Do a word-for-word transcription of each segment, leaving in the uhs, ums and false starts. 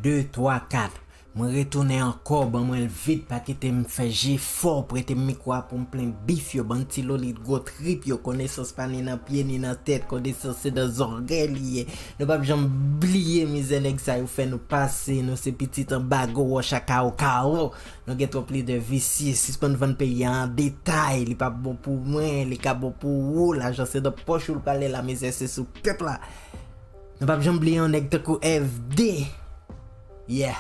de, twa, kat. Mwen retounen ankò, ban mwen l vit, pa kite m fè jefò, prete m mikwo a pou m plen bif yo, bann ti lolit gwo trip yo, konesans pa ni nan pye ni nan tèt, konesans se nan zòrèy li ye. Nou p ap janm bliye mizè nèg sa yo fè nou pase, nou se pitit anba gwo wòch a kawo kawo. Nou gen twòp lidè visye, sispann vann peyi a an detay, li p ap bon pou mwen, li ka bon pou ou, lajan se nan pòch ou l prale, lamizè se sou pèp la. Nou p ap janm bliye yon nèg tankou F D. Yeah.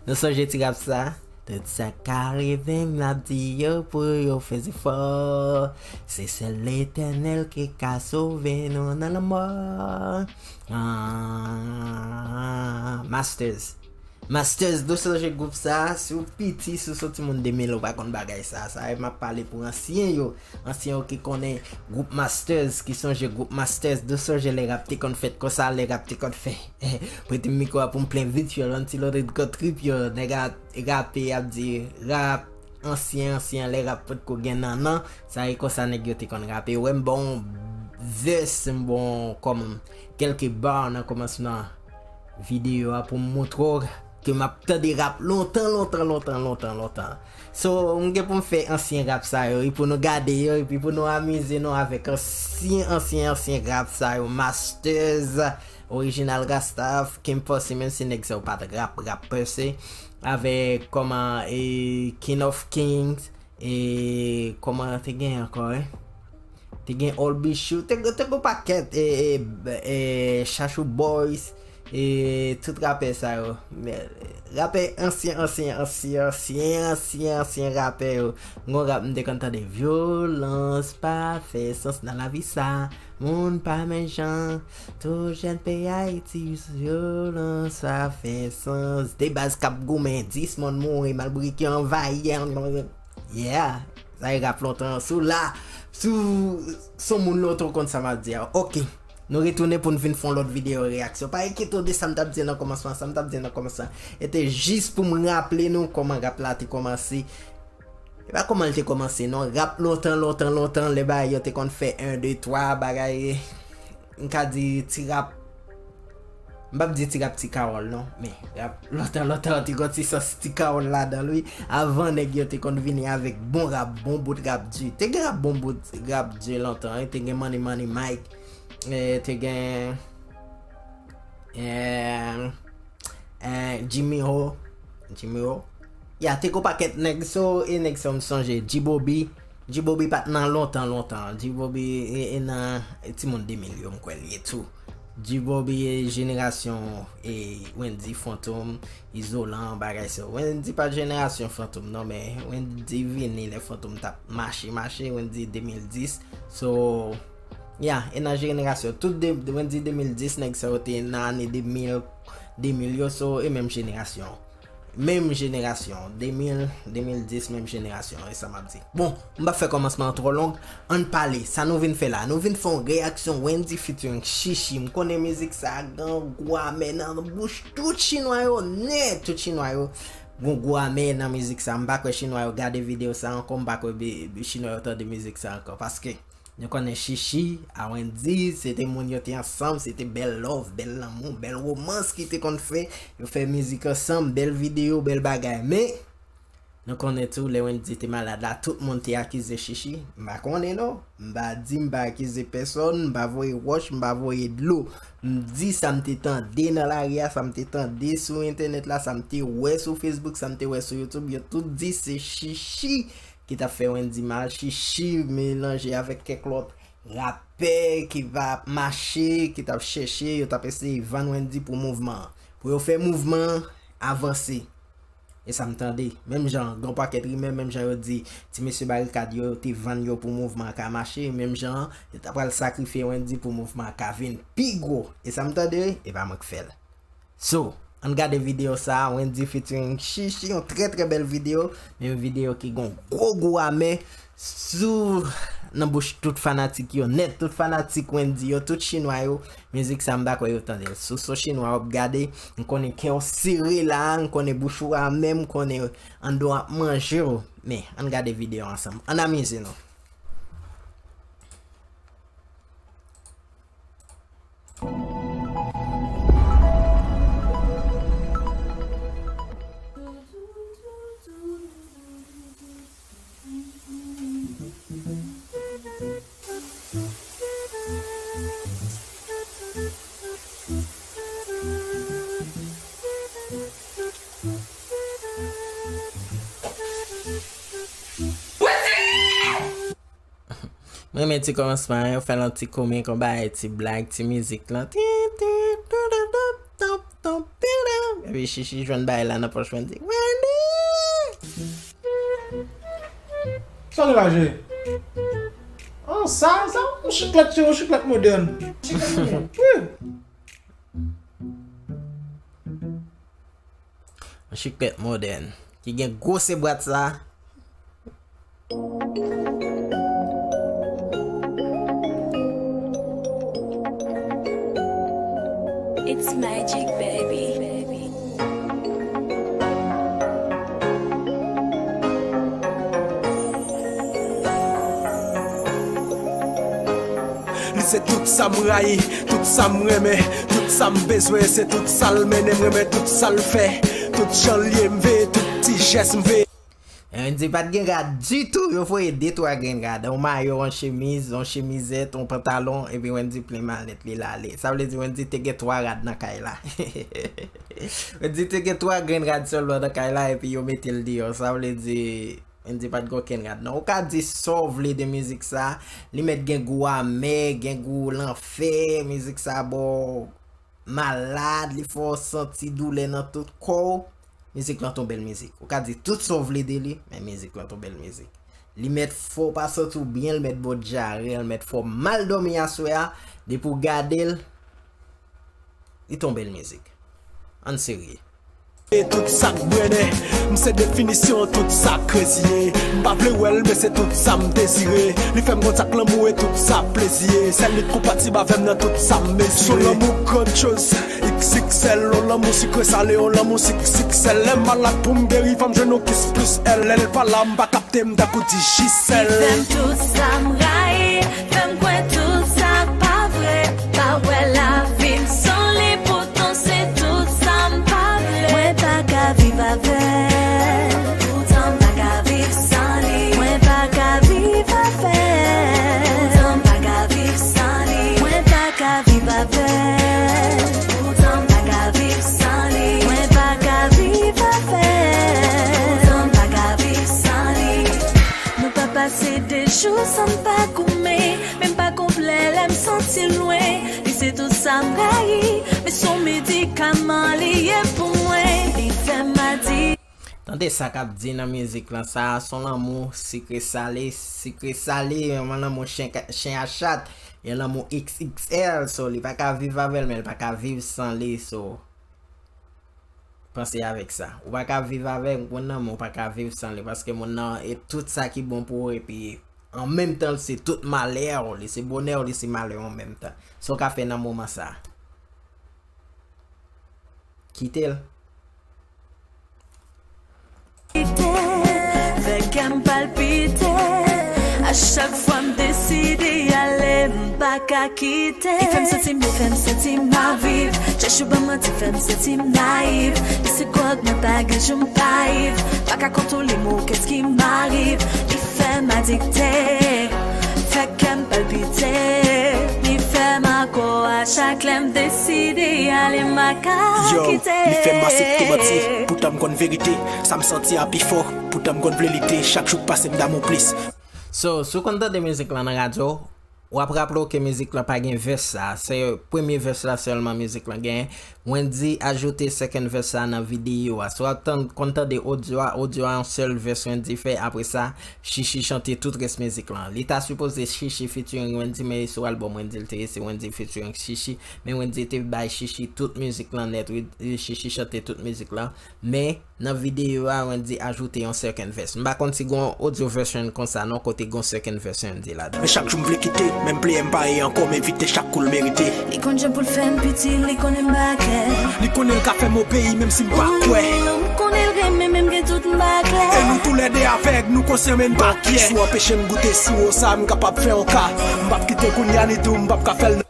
Nou sonje ti rap sa? Tout sa k ka rive m, n ap di yo pou yo fè zefò. Se sèl Letènèl ki ka sove nou nan lanmò. Ah, Masters. Masters, nou sonje gwoup sa? Si w piti, si w se yon timoun de mil, ou pa konn bagay sa. Sa e m ap pale pou ansyen yo. Ansyen yo ki konnen gwoup Masters, ki sonje gwoup Masters, nou sonje lè rap te konn fèt konsa, lè rap te konn fè. Prete m mikwo a pou m plen vit yo, yon ti lolit gwo trip yo, nèg a rape, y ap di rap ansyen, ansyen, lè rap potko gen nannan, sa e konsa nèg yo te konn rape. Wè m ba w yon vès, m ba w kòm kèlke bar nan kòmansman videyo a pou m montre w ke m ap tande rap lontan, lontan, lontan, lontan, lontan. So, m gen pou m fè ansyen rap sa yo, e pou nou gade yo, epi pou nou amize nou avèk ansyen, ansyen, ansyen rap sa yo. Masters, Original Rasta, Kim Posse, menm si nèg sa yo pa t rap, rap pèse, avèk kòman, e, King of Kings, e, kòman te gen ankò, e? Te gen Old Bichou, te, te gen yon pakèt, e, e, e, Chachou Boys, e, tout rapè sa yo. Men, rapè ansyen, ansyen, ansyen, ansyen, ansyen, ansyen rapè yo. Gon rap m te konn tande, vyolans pa fè sans nan lavi sa. Moun pa menm jan, tout jèn peyi Ayiti, vyolans pa fè sans. De baz k ap goumen, dis moun mouri, malbrik yo anvayi. Yeah, sa e rap lontan. Si w la, si w se yon moun lontan, w konn sa m ap di a. Ok. Nou retounen pou n vin fè yon lòt videyo reyaksyon. Pa enkyete w de sa m t ap di nan kòmansman, sa m t ap di nan kòmansman. E te jis pou m raple nou kòman rap la te kòmanse. E pa kòman l te kòmanse, non. Rap lontan, lontan, lontan, lè bagay yo te konn fè en, de, twa, bagay, m ka di ti rap, m p ap di ti rap ti kawòl, non. Men, rap lontan, lontan, te gon ti sans ti kawòl ladan l, wi. Avan, nèg yo te konn vini avèk bon rap, bon bout rap di. Te gen rap bon bout rap di lontan, wi. Te gen Money Money Mike, eh, te gen, eh, eh, Jimmy Ho. Jimmy Ho. Ya, te gon pakèt nèg, so, e nèg sa m sonje, G-Bobby. G-Bobby pa t nan lontan, lontan. G-Bobby e, e nan, e timoun de mil yo, m kwè l ye tou. G-Bobby e jenerasyon, e Wendy Fantom, Izolan, bagay sa. Wendy pa t jenerasyon Fantom, non, men Wendy vini lè Fantom t ap mache, mache, Wendy de mil dis. So, ya, e nan jenerasyon, tout de, Wendy de mil dis, nèg sa yo te nan ane de mil, de mil yo, so, e menm jenerasyon. Menm jenerasyon, de mil, de mil dis, menm jenerasyon, e sa m ap di. Bon, m p ap fè kòmansman an twò long, ann pale, sa nou vin fè la? Nou vin fè yon reyaksyon Wendy featuring Chichi. M konnen mizik sa gen gwo amè nan bouch tout chinwa yo, nèt, tout chinwa yo. Gon gwo amè nan mizik sa, m pa kwè chinwa yo gade videyo sa ankò, m pa kwè be, be chinwa yo tande mizik sa ankò, paske nou konnen Chichi a Wendy, se te moun yo te ansanm, se te bèl love, bèl lanmou, bèl womans ki te konn fè. Yo fè mizik ansanm, bèl videyo, bèl bagay. Men, nou konnen tou, lè Wendy te malad la, tout moun te akize Chichi. M pa konnen non. M pa di, m pa akize pèsòn, m pa voye wòch, m pa voye dlo. M di sa m te tande nan lari a, sa m te tande sou entènèt la, sa m te wè sou Facebook, sa m te wè sou YouTube. Yo tout di se Chichi ki t ap fè Wendy mal, Chichi melanje avèk kèk lòt rapè ki pa ap mache, ki t ap chèche, yo t ap eseye vann Wendy pou mouvman an. Pou yo fè mouvman an avanse. E sa m tande. Menm jan, gen yon pakèt rimè, menm jan yo di, ti mesye Barikad yo, yo te vann yo pou mouvman an ka mache, menm jan, yo ta pral sakrifye Wendy pou mouvman an ka vin pi gwo. E sa m tande wi, e pa mwen k fè l. So, ann gade videyo sa a, Wendy featuring Chichi, yon trè trè bèl videyo, men yon videyo ki gon gwo gou amè sou nan bouch tout fanatik yo nèt, tout fanatik Wendy yo, tout chinwa yo, mizik sa m pa kwè yo tande l. Si w se yon chinwa w ap gade, m konnen kè w sere la, m konnen bouch ou amè, m konnen anndan w ap manje w, men ann gade videyo ansanm, ann amize nou. Mwen renmen ti kòmansman an, yo fè l yon ti komik, yon bagay, ti blag, ti mizik lan. Tin, tin, dou, dou, dou, dou, dou, dou, dou. Epi Chichi jwenn bagay la nan pòch, mwen di, Wendy! Sa gen la, je? Ah, sa, sa, yon chiklèt, se yon chiklèt modèn. Chiklèt modèn. Wi. Yon chiklèt modèn ki gen gwosè bwat sa. It's magic, baby. Li se tout sa m rayi, tout sa m renmen, tout sa m bezwen, se tout sa l mennen m, renmen tout sa l fè, tout jan l ye m veye, tout ti jès m veye. Wendy pa t gen rad ditou, yo voye de twa grenn rad, yon mayo, yon chemiz, yon chemizèt, yon pantalon, epi Wendy plen malèt li l ale. Sa vle di Wendy te gen twa rad nan kay la. Wendy te gen twa grenn rad sèlman nan kay la, epi yo mete l deyò. Sa vle di Wendy pa t gen okenn rad non. Ou ka di sa w vle de mizik sa, li mèt gen gou amè, gen gou lanfè, mizik sa ba w malad, li fè w santi doulè nan tout kò w. Mizik lan t on bèl mizik. Ou ka di tout sa w vle de li, men mizik lan t on bèl mizik. Li mèt fè w pa santi w byen, li mèt ba w dyare, li mèt fè w mal dòmi aswè a. Depi w gade l, li t on bèl mizik. Ann serye. E tout sa k brennen, m se definisyon tout sa k reziye. M pa vle wè l, men se tout sa m dezire. Li fè m konn sa k lanmou e tout sa plezi ye. Sèl li k konpatib avè m nan tout sa m mezire. Yon lanmou grandyòz, X X L, yon lanmou sikre sale, yon lanmou sik sik sèl. Lè m malad pou m geri, fò m jwenn yon kis plis L. Lè l pa la, m pa ka te m tankou Digicel. Li fè m tout sa m rayi, fè m kwè tout sa k pa vre. Pa wè lavi m san li, poutan se tout sa m pa vle. Mwen pa ka viv avè l, poutan m pa ka viv san li. Mwen pa ka viv avè l, poutan m pa ka viv san li. Mwen pa ka viv avè l, poutan m pa ka viv san li. Mwen pa ka viv avè l, poutan m pa ka viv san li. Nou pa pase de jou san n pa goumen, men m pa konn vle lè m santi l lwen. Li se tout sa m rayi, men s on medikaman li ye pou mwen. Li fè m adikte. Tande sa k ap di nan mizik lan, sa a s on lanmou sikre sale, sikre sale, yon lanmou chen ka, chen a chat, yon lanmou X X L, so li pa ka viv avè l, men l pa ka viv san li, so. Panse avèk sa. Ou pa ka viv avèk moun nan, men ou pa ka viv san li, paske moun nan e tout sa ki bon pou ou, epi an menm tan, li se tout malè w, li se bonè w, li se malè w an menm tan. Sa w ka fè nan moman sa a? Kite l. Fè kè m palpite. A chak fwa m deside ale, m pa ka kite. Li fè m santi m byen, fè m santi m ap viv. Chèche ou ban m manti, fè m santi m nayiv. Li se gwòg, mwen pa gen jou m pa iv. Pa ka kontwole mo, kès ki m ariv. Li fè m adikte. Fè kè m palpite. Li fè m akò a chak lè m deside ale, m pa ka kite. Yo, li fè m aksepte manti, poutan m konn verite. Sa m santi a pi fò, poutan m konn vle lite. Chak jou k pase m damou plis. So, si w konn tande mizik lan nan radyo, w ap raple w ke mizik lan pa gen vès sa. Se premye vès la sèlman mizik lan genyen. Wendy ajoute second verse sa nan videyo a. Si w ap tann, konn tande odyo a, odyo a yon sèl vès Wendy fè. Apre sa, Chichi chante tout rès mizik lan. Li ta sipoze Chichi featuring Wendy, men sou album Wendy l te ye, se Wendy featuring Chichi. Men Wendy te bay Chichi tout mizik lan nèt, wi, Chichi chante tout mizik lan. Men, nan videyo a, Wendy ajoute yon second verse. M pa konn si gon audio version konsa non, kote gon second verse Wendy ladan. Men chak jou m vle kite, men m pleye m pa ye ankò, m evite chak kou l merite. Li konn jan pou l fè m piti, li konnen m pa kè. Li konnen l ka fè m obeyi, menm si m pa kwè. Ou, m konnen l renmen, men m gen dout, m pa klè. E nou toulède avèg, nou konsyan, men n pa kyè. Si w anpeche m goute siwo sa, m kapab fè yon ka. M p ap kite kounye a, ni tou, m p ap ka fè l.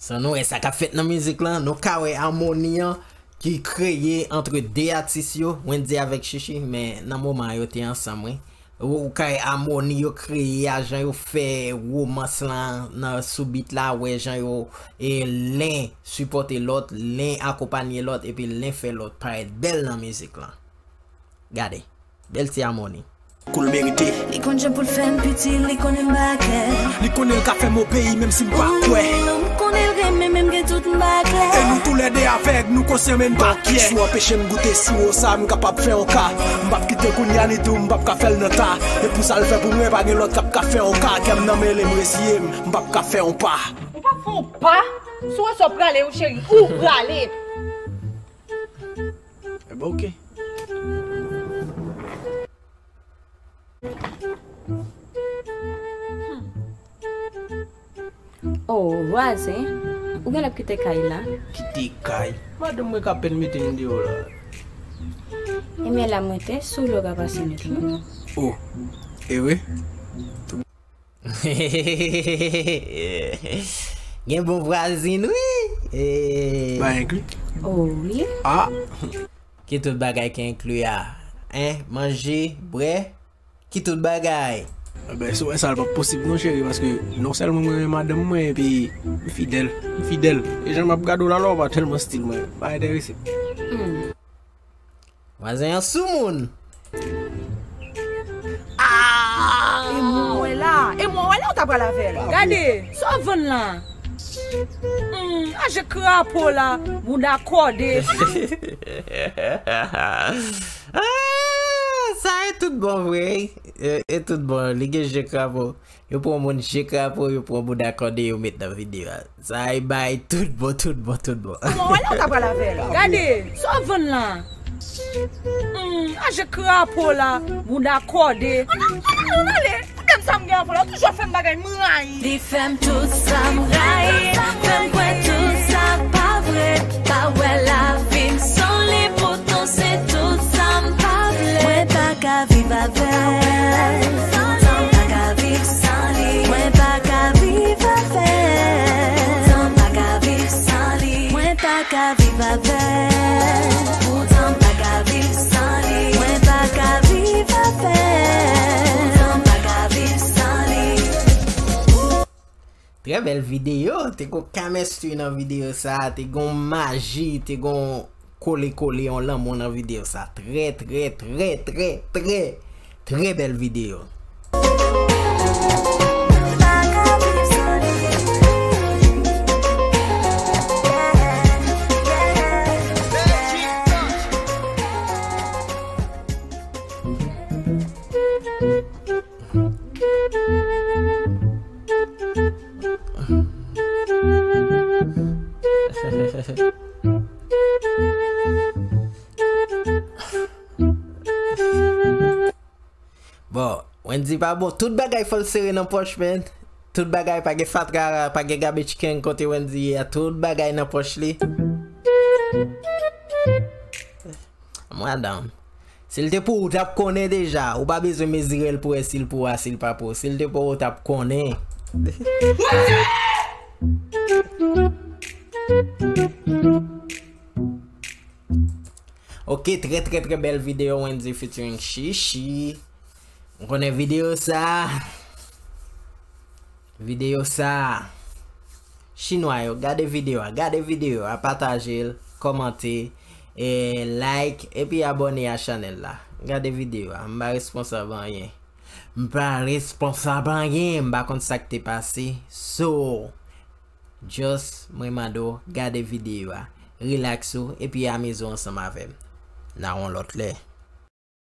San nou wè sa k ap fèt nan mizik lan, nou ka wè amoni an ki kreye antre de atis yo, Wendy avèk Chichi, men nan moman an yo te ansanm, wi. Ou, ou ka wè amoni yo kreye a, jan yo fè womans lan nan sou beat la, wè jan yo, e, len sipòte lòt, len akonpanye lòt, epi len fè lòt parèt bèl nan mizik lan. Gade, bèl ti amoni. Kou l merite. Li konn jan pou l fè m piti, li konnen m pa kè. Li konnen l ka fè m obeyi, menm si m pa kwè. Wi, m konnen l renmen, menm gen tout m pa klè. E nou toulède avèg, nou konsyan, men n pa kyè. Si w anpeche m goute siwo sa, m kapab fè yon ka. M p ap kite kounye a, li di w m p ap ka fè l nan ta. E pou sa l fè pou mwen, pa gen lòt k ap ka fè yon ka. Kè m nan mele, m reziye m, m p ap ka fè yon pa. Ou p ap fè yon pa? Si w wè sa w prale, wi, cheri, ou prale. Enben, oke. Oh, vwazen, ou genlè ap kite kay la? Kite kay? Madanm mwen ka pèn mete m deyò la. Ebyen la mwen te sou lè w ka pase nou tou. Oh, e vre? Gen bon vwazin, wi. E... Ba enkli? Oh, wi. Ah! Ki tout bagay ki enkli a? Hein? Manje, bwè? Ki tout bagay? Enben, si w wè sa, l p ap posib non, cheri, paske non sèlman mwen renmen madanm mwen, epi m fidèl. M fidèl. E jan m ap gade w la, la, w pa tèlman stil mwen. Pa enterese m. Hmm. Vwazen an sou moun. Ah! E mwen wè la, e mwen wè la ou ta pral avè l. Gade, sa w vann la. Hmm, a je krapo la, bouda kòde. Ah, sa e tout bon vre. E, e tout bon, li gen je krapo. Yo pran moun je krapo, yo pran bouda kòde, yo met nan videyo a. Sa e bay tout bon, tout bon, tout bon. Mwen wè la ou ta pral avè l. Gade, sa w vann la. Hmm, a je krapo la, bouda kòde. Ann ale, ann ale, ann ale. Gad sa m gen avè w la, ou toujou ap fè m bagay m rayi. Li fè m tout sa m rayi, fè m kwè tout sa pa vre. Pa wè lavi m san li, poutan se tout sa m pa vle. Mwen pa ka viv avè l, poutan m pa ka viv san li. Mwen pa ka viv avè l, poutan m pa ka viv san li. Mwen pa ka viv avè l, poutan m pa ka viv san li. Mwen pa ka viv avè l, poutan m pa ka viv san li. Trè bèl videyo, te gon chemistry nan videyo sa, te gon maji, te gon kole kole, yon lanmou nan videyo sa. Trè, trè, trè, trè, trè, trè bèl videyo. Bon, Wendy pa bon. Tout bagay fò l sere nan pòch, man. Tout bagay, pa gen fatra, pa gen garbage can kote Wendy ye a. Tout bagay nan pòch li. Madanm, si l te pou ou, ou t ap konnen deja. Ou pa bezwen mezire l pou wè si l pou ou a, si l pa pou ou. Si l te pou ou, ou t ap konnen. Ok, trè, trè, trè bèl videyo Wendy featuring Chichi. M konnen videyo sa, videyo sa, chinwa yo, gade videyo a, gade videyo a, pataje l, kòmante, e, like, epi abòne a chanèl la. Gade videyo a, m pa responsab anyen. M pa responsab anyen, m pa konn sa k te pase. So, just, mwen mande w, gade videyo a, relax ou, epi amize w ansanm avè m. Nan yon lòt lè.